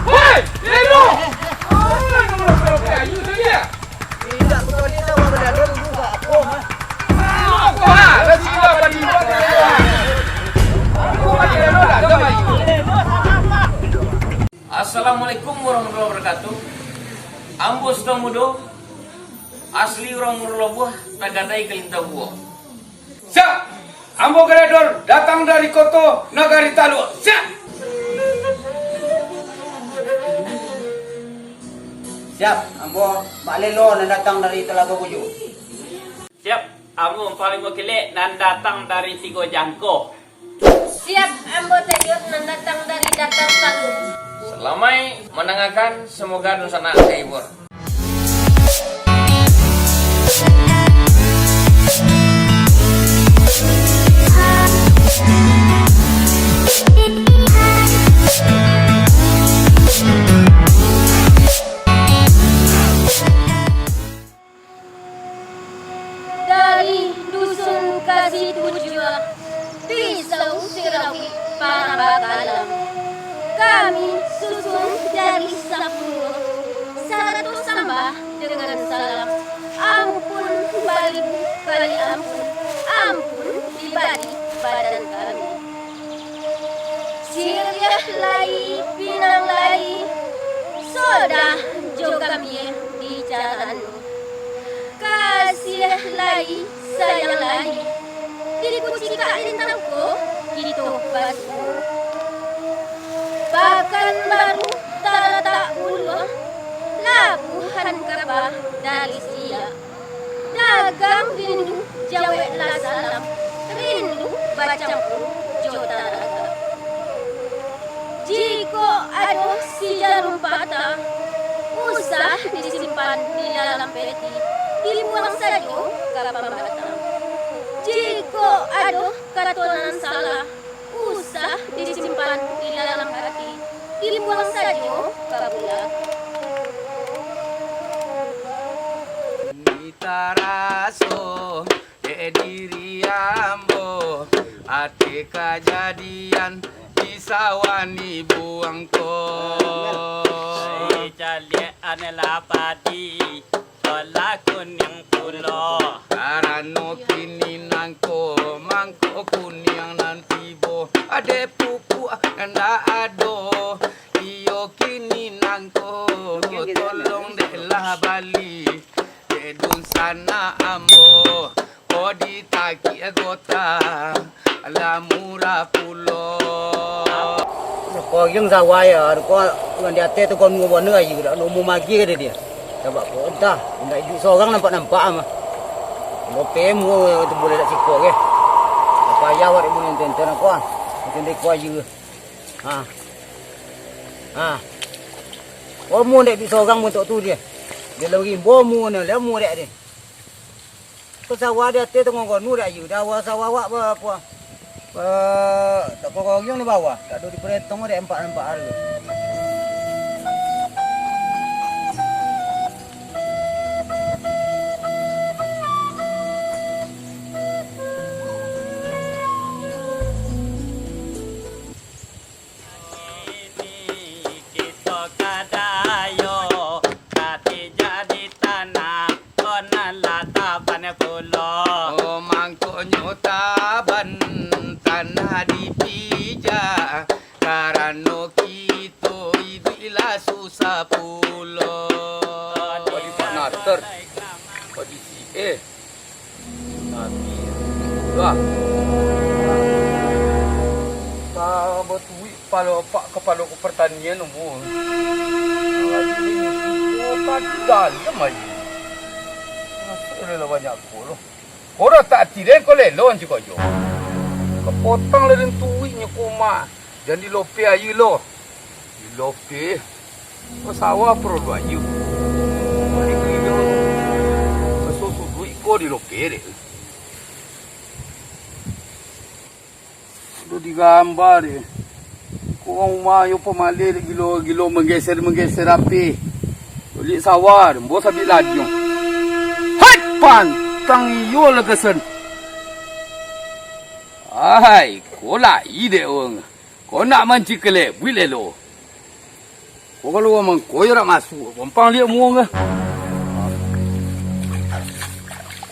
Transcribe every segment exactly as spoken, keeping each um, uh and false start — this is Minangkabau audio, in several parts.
Hei! Leno! Ayo, Leno! Indak, betul ni lah, Bang Leno, dulu, Bang. Apa, mah? Apa, ha? Dah sila tadi, Bang. Apa, Bang Leno, dah, dah, Bang. Assalamualaikum warahmatullahi wabarakatuh. Ambo Sutan Mudo, asli urang Murulobuah, tagadai ka Lintah Buah. Siap! Ambo Gledor, datang dari koto Nagari Taluk. Siap! Siap! Ambo Mak Lelo nan datang dari Talago Buju. Siap! Ambo Panglimo Kelek nan datang dari Tigo Jangko. Siap! Ambo Tayun nan datang dari Datang Taluk. Salamaik mandangakan, samoga dunsanak tahibur. Dari Dusun Kasih Tujuah, Pisau Sirawik Parabakalam. Kami susun jari sapuluah, sarato sambah dengan salam. Ampun baribu kali ampun, ampun dibari badan kami. Siriah lai, pinang lai, sodah jo gambia di jalan. Kasiah lai, sayang lai, di kucikak lintang ko kito basuo. Pakanbaru taratak uluah, labuahan kapa dari siak. Dagang rindu jaweklah salam, rindu bacampua jo taragak. Jikok ado si jarum patah, usah disimpan di dalam peti, dibuang sajo ka pambatang. Jikok ado kato nan salah, usah disimpan di dalam hati, dibuang sajo ka bulak. Ni taraso dek diri ambo, ati kajadian di sawah ni buang ko. Ai, caliak an lah padi, bolah kuniang pulo. Karano kini nangko mangko kuniang nan tibo, ade pupuk nan ndak ado. Iyo kini nangko, tolong dek lah bali, dek dunsanak ambo. Ko ditakik gota, lah murah pulo. Ko yang sawah ya, ko yang di ateh tu ko nunggu bona ayu, dak nunggu magi kata dia. Sabab ko entah, indak iduik sorang nampak-nampak mah. Lope mu tu boleh dak siko ke. Payah awak dek mun enten-enten ko. Enten dek ko ayu. Ha. Ha. Ko mu dek iduik sorang montok tu dia. Dia lari bomu ni, lah mu dek dia. Ko sawah di ateh tu ngogonu dak ayu, dah awak sawah awak ba-, apo, ba-, tak korogiong di bawah, tak ado diparetong dek empak-empak hari. Kini kito ka dayo, ka tijak di tanah, konan lah taban pulo. Oh, mangkonyo taban tanah dipijak, karano kito iduik lah susah pulo. Padi Pak Nater, padi si eh. Tapi, wah. Ka batuik kepala, pak kepala pertanian umur. Tadi dalam aja. Masuk lah banyak ko lo. Kau dah tak ati den, kau lelon ciko jo. Kepotong lah den tuiknyo ko mak. Jan dilope ayu lo. Dilope. Ko sawah paralu ayu. Bali bali lo. Sasusu duit ko dilope dek. Udah digambar dek. Ko urang rumah yo pamaleh dek gilo-gilo manggeser-manggeser api. Liak sawah dek, ambo sabik ladiang. Hai, pantang iyo lah gasan. Ai, ko lai dek urang. Ko nak mancik kelebuik lelo. Ko kalau urang mangko yo dak masuak, gampang liak muo ka.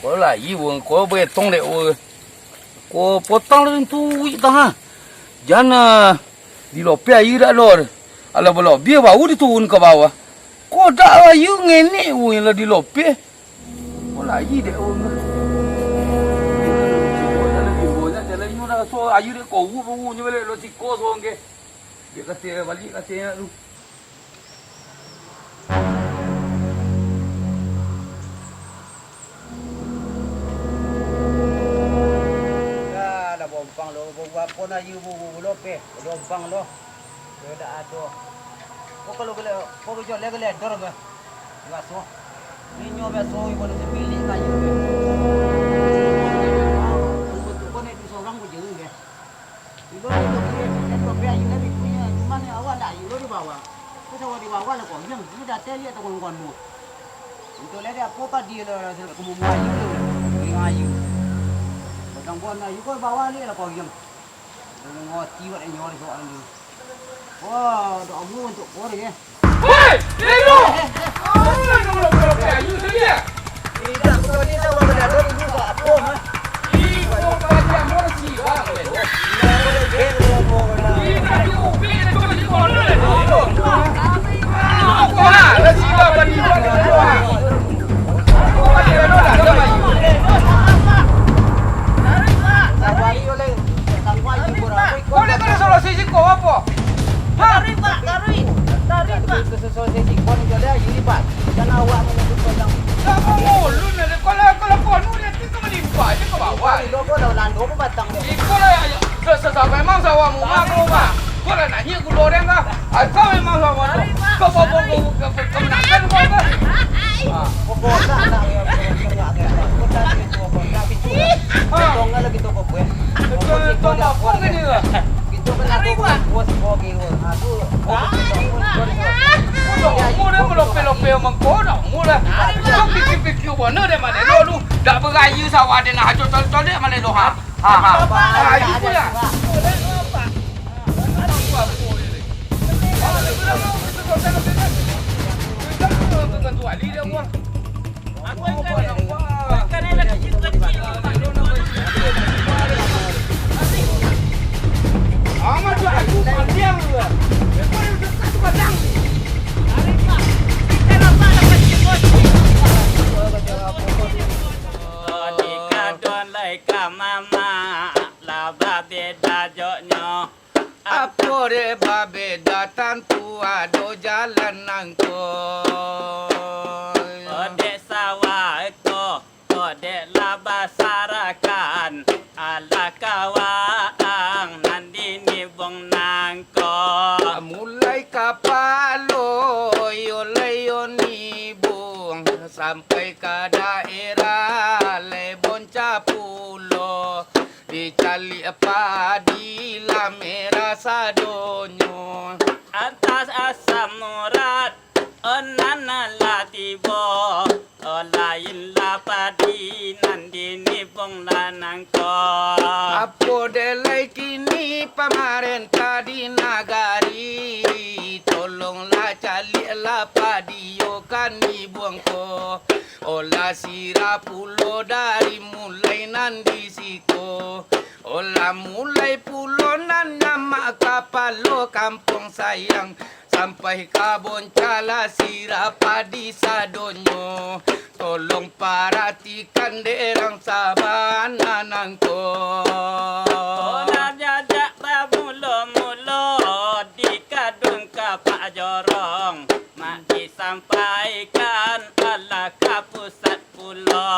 Ko lai urang ko baetong dek urang. Ko potang lah tu wik tangah. Jan, ah, dilopeh aia dak ado. Alah balobiah baru diturun ka bawah. Ko dak aia ngenek urang lah dilopeh. Ko lai dek urang tu. Jalan inyo dah raso aia dek ko, urang nyo balek lo siko sorang ke. Dek kato baliak kato inyo tu. Dah, dah bompang lo, bo-, apo na yu bu-, bu-, bu-, lopeh, bompang lo. Yo dak ado. Ko kalau gele-, ko gejoleh geledor bah. Biaso. Inyo biaso ibo nan sabilik kayu bah. Bentuk ko nek di sorang ko jauah bah. Ibo itu kiri, itu biayu lah bikunya. Cuman awak ndak ayu lo di bawah. Ko sawah di bawah lah konyang. Ini dah teh lihat tu kolong-kolong. Itu lah dia apo padi lo, hasil kemumua ayu lo. Kering ayu. Batang buah ayu ko bawah lihat lah konyang. Dah ngoti wak inyo di soalan tu. Wah, dak amuah untuk kau ni, eh. Hei! Lelo! Apo nan lo-lo ayu tu dia? Indak, kau ni tahu benda tu, ibu buat apo, ha? Iko bagian mursi, Bang. Indak diubik tu di kolor. Apo ha? Lah sila bani buat di kolor. Apo ha? Lelo lah, dah bayu. Sabari oleh tangguah ibu. Kau ni kalau solusi siko apo? Ha? Tarik, Pak, tarik. Tarik, Pak. Itu sesuai sesi kon jo dia, ini, Pak. Kan awak menyebut tentang. Dak mangulun ado, kalau, kalau ponu dia tu malimpah je ka bawah. Iko lo ko daun lando ko batang dia. Iko lah, ya, ya. Sa-, sa-, sa-, memang sawah mumah ko, Pak. Ko lah nanya gulo dia kah? Asal memang sawah tu. Tarik, Pak. Kau bawa, bawa, bawa, kau, kau, kau nak kan kau kah? Ah. Kau botak tak, ya, kau botak, ya, kau botak itu, kau botak itu. Ah. Kau lagi tu kau buat. Kau botak apa ni? Itu kan aku buat bos kau gitu. Aku, aku, Ko dak amuah dah malopeh-lopeh mangko, dak amuah dah. Ko pikia-pikia bana dek malelo lu. Dak baraia sawah dek nak hajok colek-colek malelo, ha. Ha, ha. Ha, itu lah. Di kadun lai ka mamak, lah babeda joknyo. Apo dek babeda, tantu ado jalan nangko. Dek sawah ko, ko dek lah basarakan, alah kawaang nan dinibuang nangko. Mulai kapalo yo lai yo nibuang, sampai ka daerah lai bonca pulo. Dicaliak padi lah merah sadonyo. Atas asam urat, oh, nan lah tibo, oh, lain lah padi nan dinibuang lah nangko. Apo dek lai kini pamarentah di nagari, tolonglah caliaklah padi yo kan dibuang ko. Olah sirah pulo dari mulai nan di siko. Olah mulai pulo nan nyamak kapalo kampuang sayang, sampai ka boncalah sirah padi sadonyo. Tolong paratikan dek rang sabana nangko. Olah jajak bamulo-mulo di kadun kapak jorong. Mak disampaikan alah ka pusat pulo.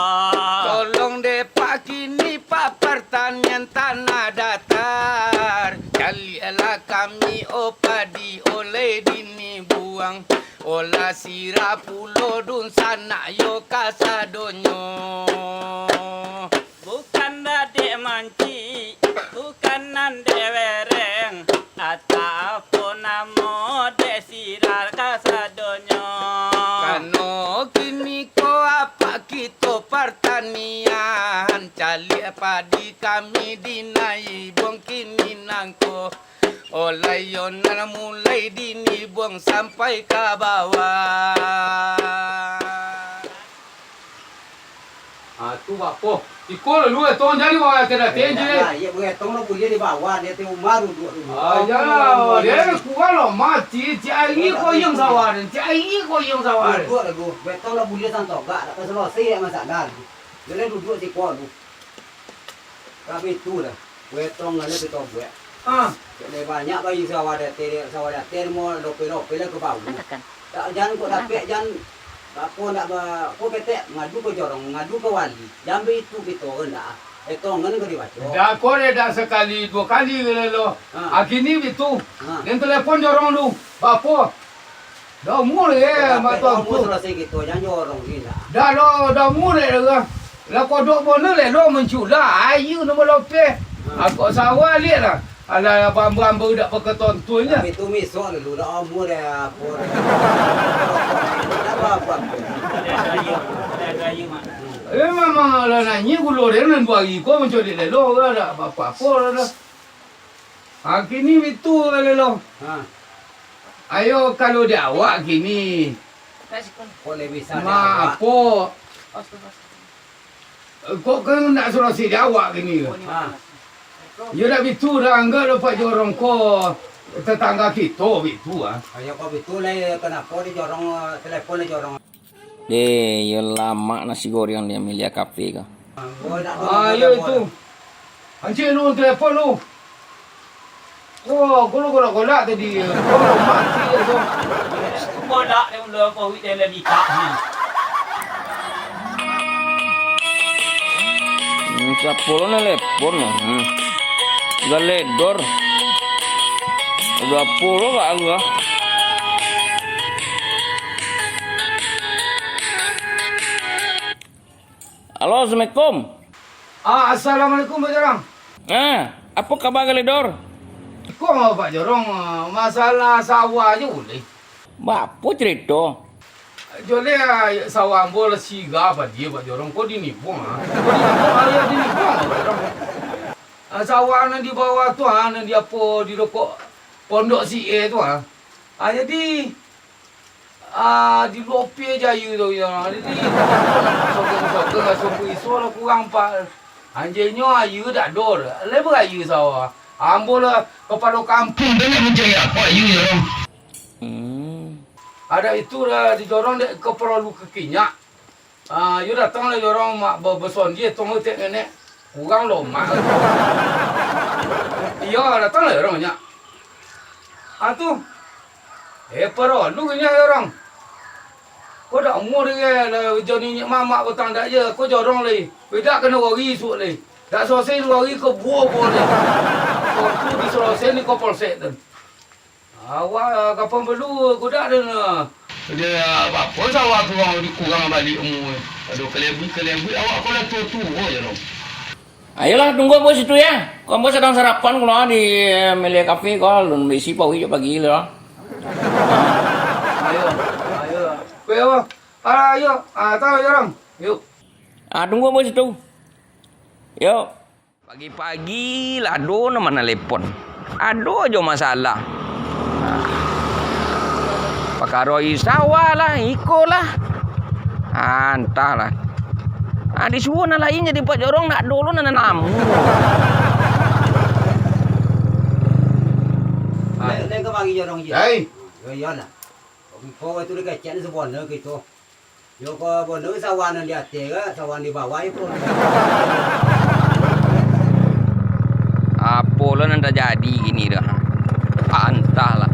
Tolong dek Pak kini Pak partanian tanah datar. Caliaklah kami o padi oleh dinibuang. Olah sirah pulo dunsanak yo kasadonyo. Bukan dek mancik, bukan nan dek wereng, atau apo namo dek sirah kasadonyo. Kano kini ko apak kito partanian, caliak padi kami dinaibuang kini nangko. Olai yo nan mulai dini buang sampai ka bawah. Ah, tu bapo. Iko lalu etong jadi bawah ati datang je. Lah, iya, buetong lah buliah di bawah, di ati umah duduak dulu. Ah, ya, dia kurang lah mati, cik aia koyong sawah ni, cik aia koyong sawah ni. Duduak lalu, buetong lah buliah santogak, dak tasalosai masalah. Jadi duduak siko dulu. Kami tu lah, buetong lah pito buek. Ah. Cek lai banyak bayi sawah date, sawah date mo lope-lope lah ka bawah. Katakan. Tak, jan kok dapek, jan, apo ndak ba, apo ketek, ngadu ka jorong, ngadu ka wali. Jan baitu kito kan dak. Etongan ka dibaco. Dak ko deh, dak sakali, duo kali ka lo. Ha. Akini bitu. Ha. Den telepon jorong lu. Bapo? Dah umur eh, mak tuan tu. Dah umur selesai kito, jan jorong ni dah. Dah lo, dah umur eh dah. Lah kodok bono leh lo mancula, aia namo lopeh. Ha. Akok sawah liek lah. Alah, bamba-bamba dak pakai tontunnyo. Tapi tu misok dulu, dah umur eh, apo. Dah apa-apa. Eh, memang lah nanyia gulo dia nan duo hari ko mancaliak lelo lah, dak apa-apa lah dah. Ha, kini bitu lah lo. Ha. Ayo, kalau di awak kini. Kok lai bisa di awak? Mak apo? Kok kan nak surasi di awak kini. Ha. Yo dak bitu dah, anggap lo Pak Jorong ko tetangga kito bitu ah. Ayo kok bitu lah, yo, kenapo di jorong, telepon di jorong. Deh, iyo lamak nasi goreng di Amelia Cafe ko. Ah, iyo itu. Ancik lu telepon lu. Wah, golak-golak tadi. Golak mati ya tu. Golak dia mula kau wik dia lebih tak ni. Hmm, siapo lo nelepon lo? Hmm. Galedor. Udah pulo gak aku ah. Halo, assalamualaikum. Ah, assalamualaikum, Pak Jorong. Ah, apo kaba Galedor? Iko, Pak Jorong, masalah sawah ajo buliah. Bapo carito? Joleh, ah, sawah ambo lah sira padi, Pak Jorong. Ko dinibuang, ah. Ko dinibuang, ah, yo dinibuang, Pak Jorong. Ah, sawah nan di bawah tu, ah, nan di apo, di dokok pondok si A tu, ah. Ah, jadi, ah, di lopeh je aia tu, yo. Jadi, sogeng-sogeng, lah, sogeng iso lah kurang, Pak. Anjianyo aia dak ado, lai baraia sawah. Ambo lah kapalo kampuang, banyak mancari apo aia, yo. Hmm. Adak itu lah di jorong dek ka paralu ka kinyak. Ah, iyo datang lah jorong mak ba-, basondia tong tek nenek. Kurang lo mak. Iyo, datang lah jorong nyak. Ah, tu. Eh, paralu kinyak jorong. Ko dak umur dek lah jo niniak mamak batang dak je. Ko jorong lai. Bedak kena wari isuak lai. Dak selesai duo hari ko buo-buo lai. Ko tu diselesai ni ko polsek tu. Awak, ah, kapan perlu, kudak tu nah. Dia, ah, apo sawah tu urang dikurang balik umur. Aduh, kelebih-kelebih awak ko lah tuo-tuo je tu. Ayolah, tunggu ambo situ ya. Ko ambo sadang sarapan ko lah di Melia Cafe ko, alun baisi paruik jo pagi lah. Ayo, ayo. Kuih apa? Ah, ayo. Ah, tahu je orang. Yuk. Ah, tunggu ambo situ. Yuk. Pagi-pagi lah ado nan manalepon. Ado jo masalah. Nah, pakaro i sawah lah, iko lah. Ah, antahlah. Ah, disuruah nan lain jadi Pak Jorong, ndak ado lo nan namo. Lai, lai ka pagi Jorong je. Lai. Yo, iyolah. Kok itu dikecek ni sabono kito. Yo, ko bono sawah nan di ateh ka, sawah nan di bawah yo, ko. Apo lo nan tajadi kini tu, ha? Antahlah.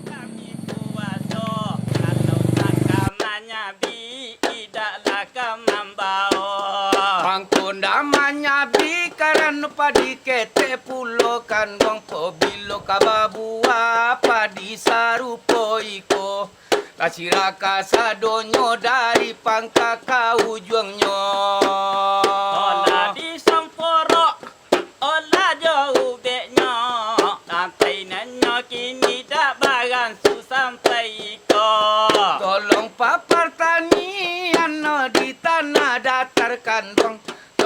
Kami puaso, kalau tak ka manyabi, idaklah ka mambao. Mangko ndak manyabi, karano padi ketek pulo kan, wang, pabilo ka babuah padi sarupo iko. Lah sirah kasadonyo dari pangka ka ujuangnyo. Olah disamporok, olah jo ubeknyo, lantainannyo kini dak baransu sampai iko. Tolong papartanian no di tanah datar kanduang.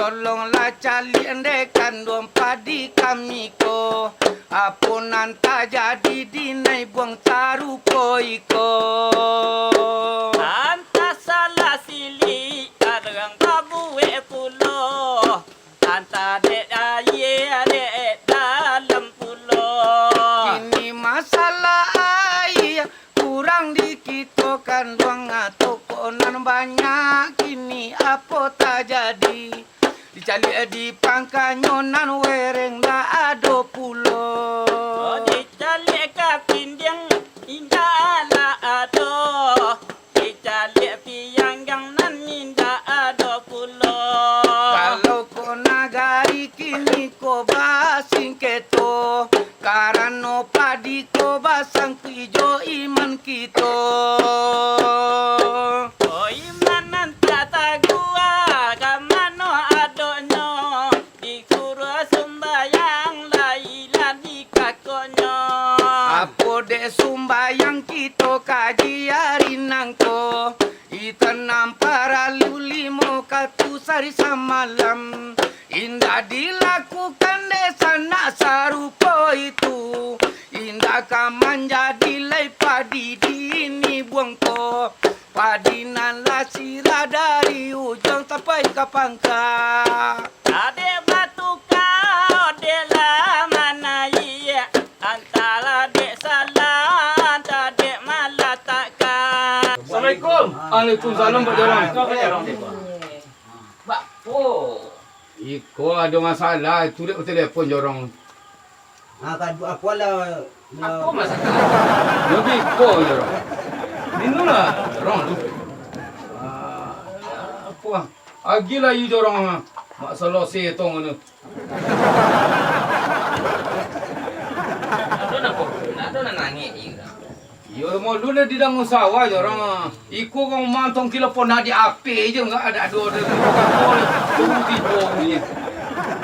Tolonglah caliak ndeh kanduang padi kami ko, apo nan tajadi di Naibuang sarupo iko. Antah salah silik, urang babuek pulo, antah dek aia, dek dalam pulo. Kini masalah aia, kurang di kito kanduang, atau kok nan banyak, kini apo tajadi? Dicaliak di pangkanyo nan wereng ndak ado pulo. Oh, dicaliak ka pindiang indak lah ado. Dicaliak pianggang nan indak ado pulo. Kalau ko nagari kini ko basingketo, karano padi ko basangkuik jo iman kito. Oh, iman nan tak taguah, ka mano adonyo? Disuruah sumbayang, lai lah dikakoknyo. Apo dek sumbayang kito kaji ari nangko? Ita nan paralu limo katu sari samalam. Indak dilakukan dek sanak sarupo itu. Indak ka manjadi lai padi di Naibuang ko. Padi nan lah sirah dari ujuang sampai ka pangka. Adek batuka, adek lah manaiak, antah lah dek salah, antah dek malah takah. Assalamualaikum. Waalaikumsalam, Pak Jorong. Bak po? Iko ado masalah, itu dek batelepon Jorong. Ah, kadu-, apo lah, Apo masalah? Yo biko Jorong. Inolah Jorong tu. Ah, apo? Agiah lah iyo Jorong, mak salose tong tu. Ado nangko? Ado nan nangek iyo dah. Iyo, mah lu lah di dangun sawah Jorong. Iko kau mantong kilo pona di ape je, ndak ado, ado, ado, ado, tu tibo bunyi.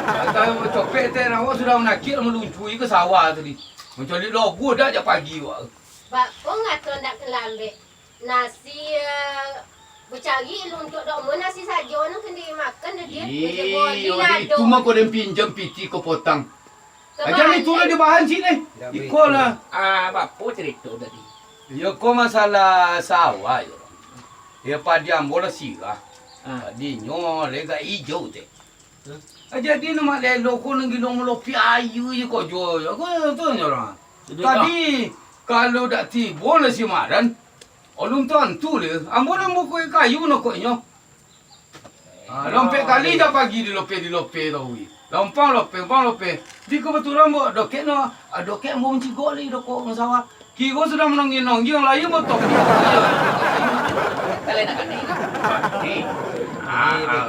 Kata copek teh, awak sudah manakik, maluncui ka sawah tadi. Mancaliak logu dak jak pagi, wak. Bak ko ngato ndak kalambek. Nasi, eh, bacari lu untuak dok mo nasi sajo, nan kan dimakan dah dia. Ih, boli lah itu do. Mah kau den pinjam piti kau potang. Aja ni tu lah di bahan sini. Iko lah. Ah, apo carito tadi? Yo, ko masalah sawah yo. Yo, padi ambo lah sirah. Ah. Padi nyo lega ijo teh. Ah, jadi nak lelo ko nan gilo malopi aia je ko jo. Ko tu nyo lah. Jadi tadi kalau dak tibo lah si Maran, alun tantu le. Ambo nan buka kayu nak kok nyo. Ah, lompek kali dah pagi di lope, di lope tau, wi. Lompang lope, lompang lope. Di kebetulan buat dokek no, ah, dokek ambo mancigok lai dokok ngan sawah. Kiro sudah manonggi-nonggi, urang lain buat topi. Kalau nak kena. Ni. Ah, ah.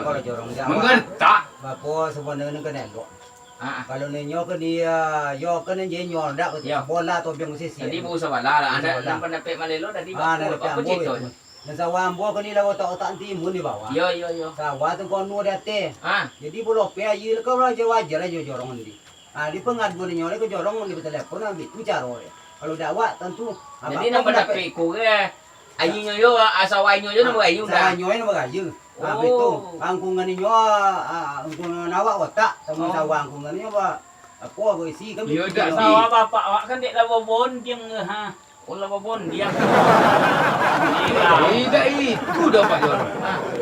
Menggertak. Bako sebenarnya kena elok. Ah, ah. Kalau ninyo ke dia, yo ke ninyo ndak ke. Yo. Bola tu biang sisi. Tadi baru sabalah lah. Ada, ada pendapat malelo tadi. Ah, apa, apa cerita? Nan sawah ambo ko ni lah otak-otak timun di bawah. Iyo, iyo, iyo. Sawah tu kono di ateh. Ha. Jadi, bulope aia ko wajar-wajar aja jorong tadi. Ha, di pangaduan inyo ko jorong di batelepon, ambo tu caro dia. Kalau dak awak, tantu. Jadi, nan pandapek ko, ainyo yo, sawah inyo yo nan baraia dah. Sawah inyo nan baraia. Ha, betul. Angkungan inyo, ha, angkungan awak otak, sama sawah angkungan inyo, apa, apa isi kan. Iyo, dak. Sawah bapak awak kan dek lah babondiang, ha. Ulah babondiang. Indak itu doh, Pak Jorong.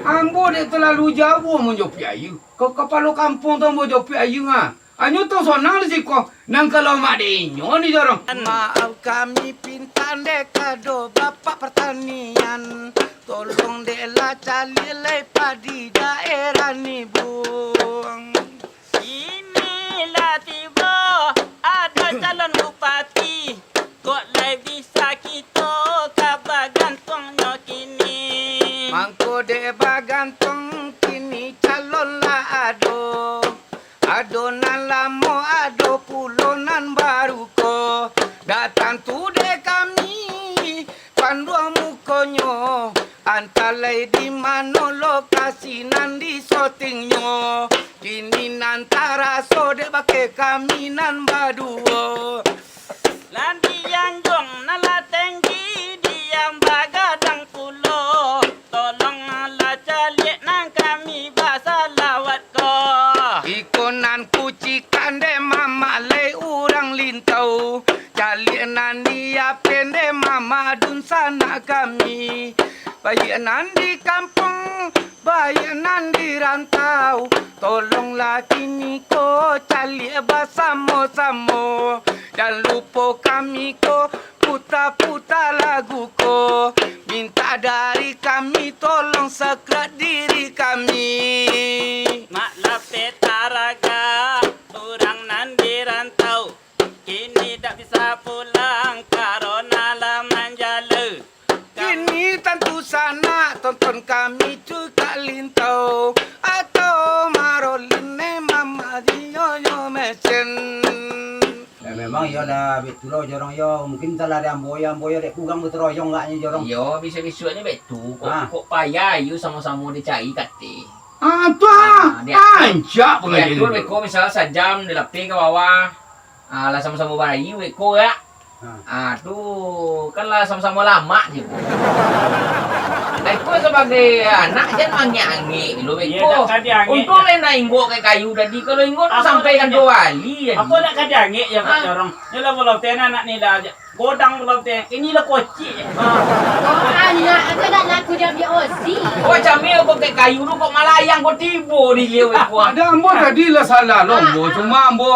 Ambo dek talalu jauah manjopiak aia. Ka kapalo kampuang tu ambo jopiak aia, ha. Anyo tu sonang di siko. Nan kalau mak dek inyo ni, Jorong. Maaf kami pinta dek kado Bapak Pertanian. Tolong dek lah caliak lai padi daerah ni, Buang. Kini lah tibo, ado calon bupati, kok lai bisa kito ka bagantuangnyo kini. Mangko dek bagantuang kini calon lah ado, ado nan lamo, ado pulo nan baru ko, dak tantu dek kami. Panduang mukonyo, antah lai di mano lokasi nan disotingnyo. Kini nan taraso dek bakeh kami nan baduo. Nan di anjuang nan lah tenggi, di nan bagadang pulo. Tolonglah caliak nan kami basalawat ko. Mamak dunsanak kami, baiak nan di kampuang, baiak nan di rantau, tolonglah kiniko caliak basamo-samo. Jan lupo kami ko, puta-puta lagu ko, mintak dari kami tolong subscribe diri kami. Mak lapeh taragak, urang nan di rantau, kini dak bisa pulang, karona lah manjala. Kini tantu sanak, tonton kami tu Kak Lintau, atau Marolin, eh, Mama Dio, yo, Mesen. Eh, memang iyo lah, betul lo, Jorong, yo. Mungkin salah di ambo, yo, ambo, yo, dek kurang gotong royong agaknyo, Jorong. Iyo, bisuak-bisuaknyo betul. Kok, Ah. kok payah, yo, samo-samo dicari kato. Ah, tu, Ah, ah. dia atur. Ancak Dia pengajian atur tu. Beko, misal sajam dilapeh ka bawah. Ah, lah samo-samo baraia beko, yo. Ah. Ah, tu kan lah samo-samo lamak je. Beko sabagai anak jan mangek-angek dulu, Iyo, beko. Dak ka diangek, Untuang yo. Lah nak inggok kayu tadi. Kalau inggok tu Apo sampai nak kan diangek? Dua hari tadi. Apo nak ka diangek, yo, Kak Ah. Jorong? Yo lah, belum tena anak ni lah. Godang belum tena. Kini lah kocik. Ah. Oh, anak tu dah laku dia ambil ozi. Oh, macam ni, kok kayu tu kok malayang, kok tibo di liau, beko. Ada ambo tadi lah salah lo, Ah, ambo. ah. Cuma ambo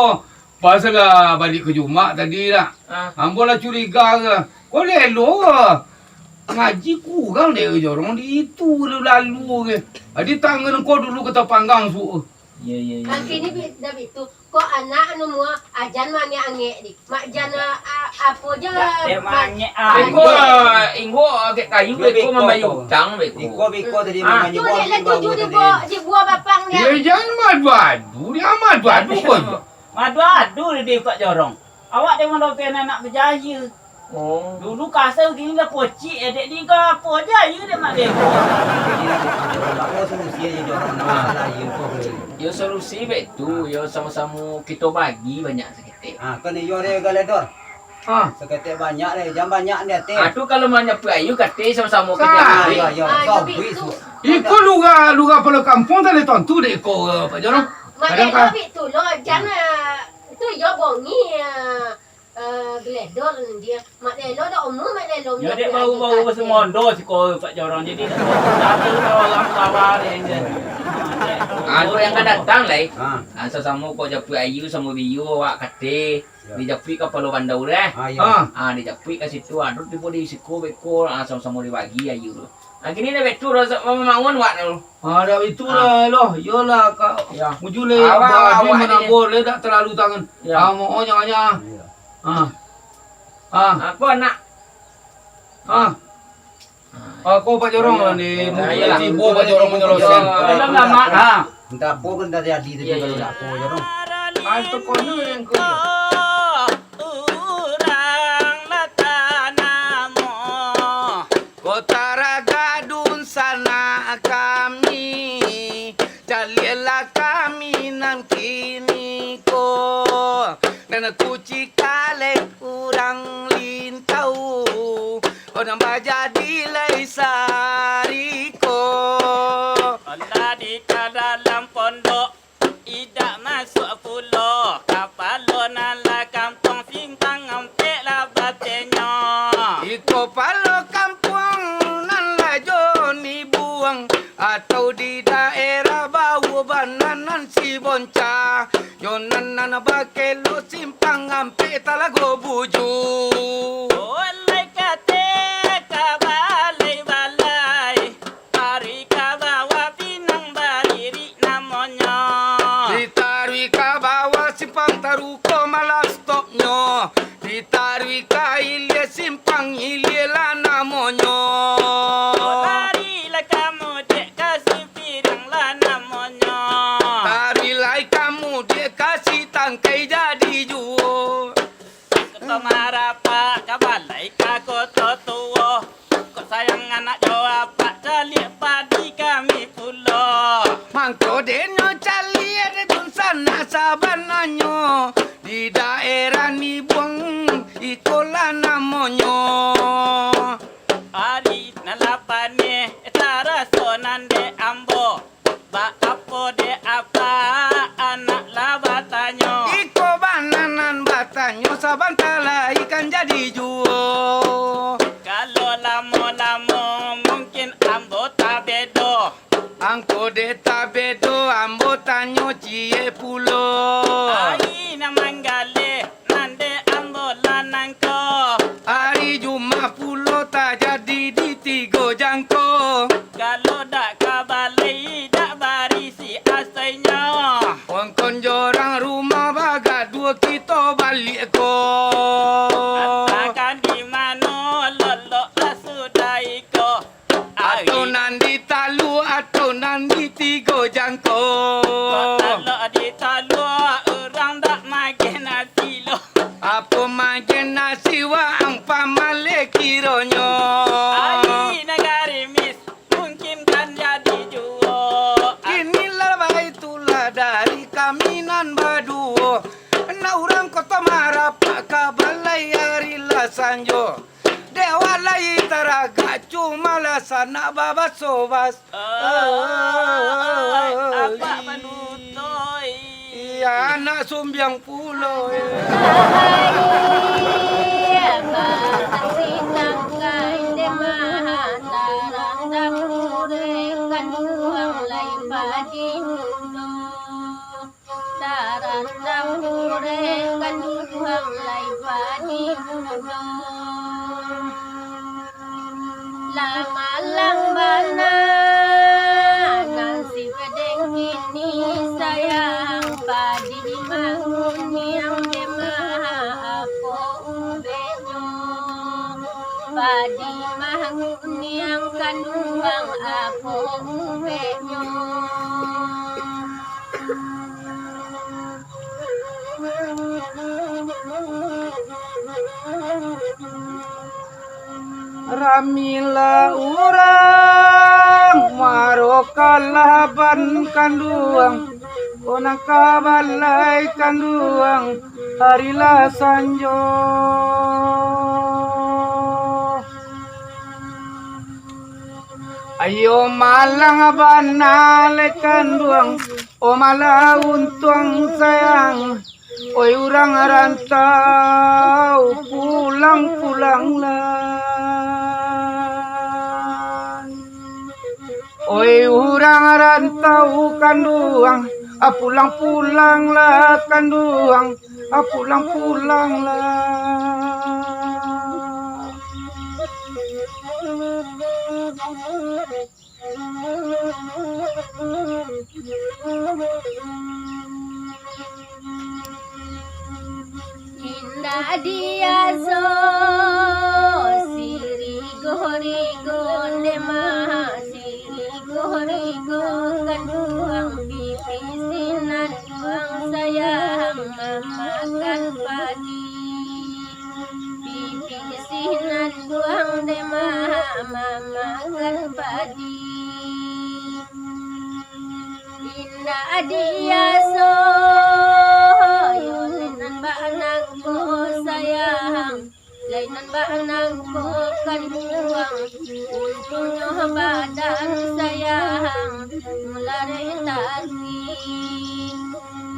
Pas lah baliak ka Jumak tadi lah. Ah. Ambo lah curiga ka. Ko lelo ka. Ngaji kurang dek Jorong di itu lalu-lalu ka. Adi tangan ko dulu ka tapanggang suok. Iyo, iyo, iyo. Akhirnyo bi-, dah bitu. Kok anak anu mua ajan mangek-angek di. Mak jan, ah, ah, apo je. Dak, dek Mak mangek, ah. Beko, inggo agak kayu, Yo, beko beko mambayar tu. Utang, beko. Beko, beko tadi Ah. mambayar Tu dek lah tuju di buah, di buah bapang dia. Yo, jan madu-adu, dia madu-adu ko. Madu-adu di Pak Jorong. Awak dek mandapek anak bajaya. Oh. Dulu kasa, kini lah pocik, eh, dek ni ka apo aja, ayu dek mak bego. Jadi lah, Pak Jorong, apo solusi aja Jorong, nak Ah. masalah ayu tu, bro? Yo, solusi bek tu, yo samo-samo kito bagi banyak saketek. Ah, kan iyo dek galedor. Ah. Saketek banyak dek, jan banyak di ateh. Ah, tu kalau manyapu ayu katek samo-samo kito Ah, bagi. Yo, yo, Ah, so, yo, bui, bik tu. Su. Iko lurah, lurah palo kampuang tadi tontu dek iko, Pak Jorong. Mak Kadang Lelo ka- bik tu lo, jan, Ah. eh, tu yo bongi, eh, eh, gledor dia. Mak Lelo dak umur Mak Lelo Yo, punya dek anak baru-baru angkat. Basemondo siko Pak Jorong. Jadi, dak tahu kalau orang kabar dia, dia. Ah, tu yang akan datang, lai. Ah. Ah, sasamo kok japuik ayu samo biyu awak katek. Yo. Dijapuik kapalo bandau deh. Ah, yo. Ah. Ah, dijapuik ka situ, ah, tu tibo di siko beko, ah, samo-samo dibagi ayu tu. Ah, kini deh betul, rasa mamangun wak tu. Ah, dah itu Ah. lah, loh. Yolah, Kak. Ya. Mujur le, Abang, abah awak ni manabur le, dak terlalu tangan. Ya. Ah, mohon jangan, ya. Iya. Ah. Ah. Apa nak? Ah. Ah, kau Pak Jorong lah ni, Ya, mungkin ya. Tibo Pak Jorong menyelesaikan. Ya. Belum lama. Ah. Entah apa pun terjadi tadi Iya, kalau iya. Dak apa, Jorong. Ah, itu kono yang kau. Urang lah tanamo. Kota Ragadun sanak kami, caliaklah kami nan kini ko. Nan kucikalek urang Lintau, urang bajadi lai sariko. Alah di ka dalam pondok. Idak masuak pulo, kapalo nan lah kampuang simpang ampek lah batenyo. Iko palo kampuang nan lah jo ni buang, atau di daerah bawah bananan si bonca, yo nan, nan bakelo simpang ampek talago buju. Oleh kate ka balai-balai. Taruih ka bawah pinang baririk namonyo. Ditaruih ka bawah simpang taruko malah stopnyo. Ditaruih ka ilia simpang ilia lah namonyo. Lari lah ka mudiak ka simpiriang lah namonyo. Taruih lai ka mudiak ka sitangkai jadi juo. Koto marapak ka balai ka koto tuo. Kok sayang anak jo apak, caliak padi kami pulo. Mangko denyo caliak dek dunsanak sabananyo. Di daerah Nibuang, ikolah namonyo. Ari nan lah paneh, taraso nan dek ambo. Baapo dek apak anak lah batanyo? Iko bananan batanyo, sabanta lai kan jadi juo. Angko deh tabedo, ambo tanyo ciek pulo. Ari nan manggaleh, nan dek ambo lah nangko. Ari Jumaik pulo tajadi di tigo jangko. Kalau dak ka balai, dak barisi asainyo. Wangkon jorang rumah bagaduah kito baliak ko. Atakan di mano lolok lah sudah iko. Atau nan di talu, atau nan di tigo jangko. Kok talok di talu, urang dak mageh nasi lo. Apo mageh nasi waang pamaleh kironyo. Ari nan garimis, mungkin kan jadi juo. Kini lah baitulah dari kami nan baduo. Nak urang Koto Marapak ka balai ari lah sanjo. Dek awak lai taragak, cumalah sanak babaso-baso. Ai, apak panutuik. Iya, anak sumbiang pulo, eh. Tarandam urek kanduang lai padi mudo. Tarandam urek kanduang lai padi mudo. Lah malang bana nasib dek kini sayang, padi manguniang dek ma apo ubeknyo. Padi manguniang kanduang apo ubeknyo. Ramilah urang, marokalah ban kanduang, ko nan ka balai kanduang, ari lah sanjo. Ayo malang bana lai kanduang, o malah untuang sayang. Oi urang rantau, pulang-pulanglah. Oi urang rantau kanduang, ah, pulang-pulanglah kanduang, ah, pulang-pulanglah. Indak diaso sirigo-rigo, dema sirigo-rigo, kanduang pipih sinan duang sayang mamakan padi. Pipih sinan duang dema mamakan padi. Indak diaso, yo lai nan bak nangko sayang, lai nan bak nangko kanduang. Untuangnyo badan sayang, mularek taruih.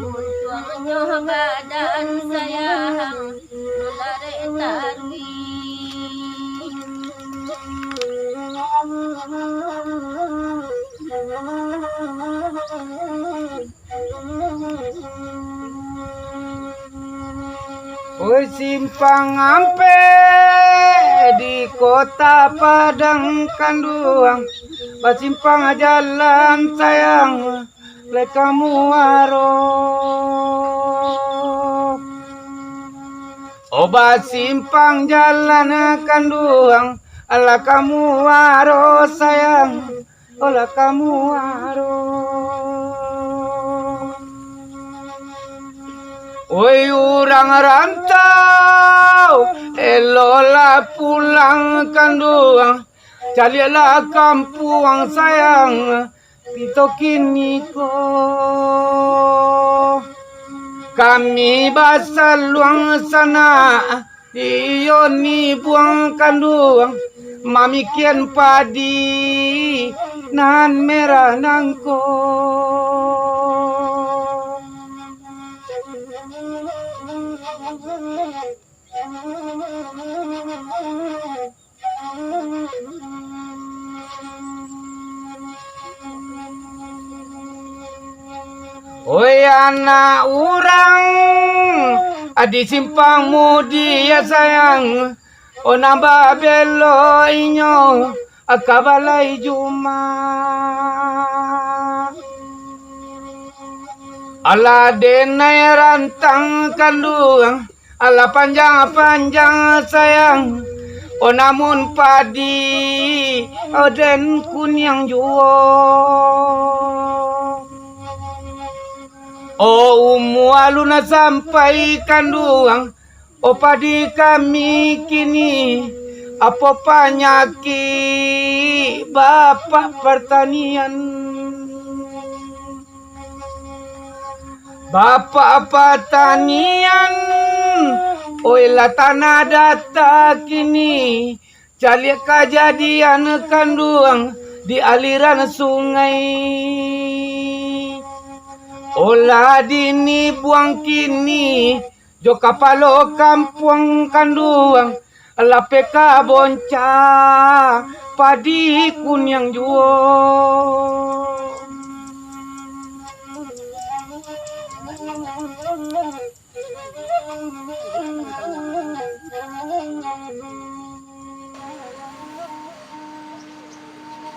Untuangnyo badan sayang, mularek taruih. Oi, simpang ampek di Kota Padang kanduang, basimpang jalan sayang, lai ka muaro. Oh, basimpang jalan kanduang, lai ka muaro sayang, oh, lai ka muaro. Oi, urang rantau, eloklah pulang kanduang, caliaklah kampuang sayang, kito kini ko. Kami basaluang sanak, iyo ni buang kanduang, mamikian padi nan merah nangko. Oi anak urang, di simpang mudiak sayang, oh nan babelok inyo ka balai Jumaik. Alah denai rantang kanduang, alah panjang-panjang sayang, oh namun padi, oh den kuniang juo. Oh umua alun sampai kanduang, oh padi kami kini, apo panyakik bapak partanian. Bapak patanian, oilah tanah data kini, caliak kajadian kanduang di aliran sungai. Olah dini buang kini, jo kapalo kampuang kanduang, lapeh ka bonca, padi kuniang juo.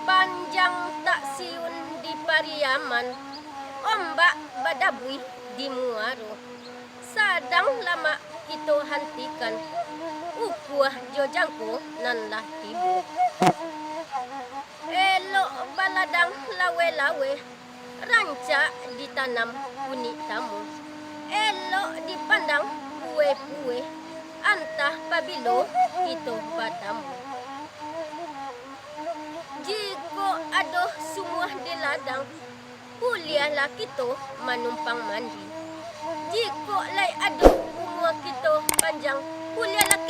Panjang tak siun di Pariaman, ombak badabuih di muaro. Sadang lamak kito hantikan, ukua jo jangko nan lah tibo. Elok baladang laweh-laweh, rancak ditanam kunik tamu. Elok dipandang buweh-buweh, antah pabilo kito batamu. Jikok ado sumuah di ladang, buliahlah kito manumpang mandi. Jikok lai ado umua kito panjang, buliahlah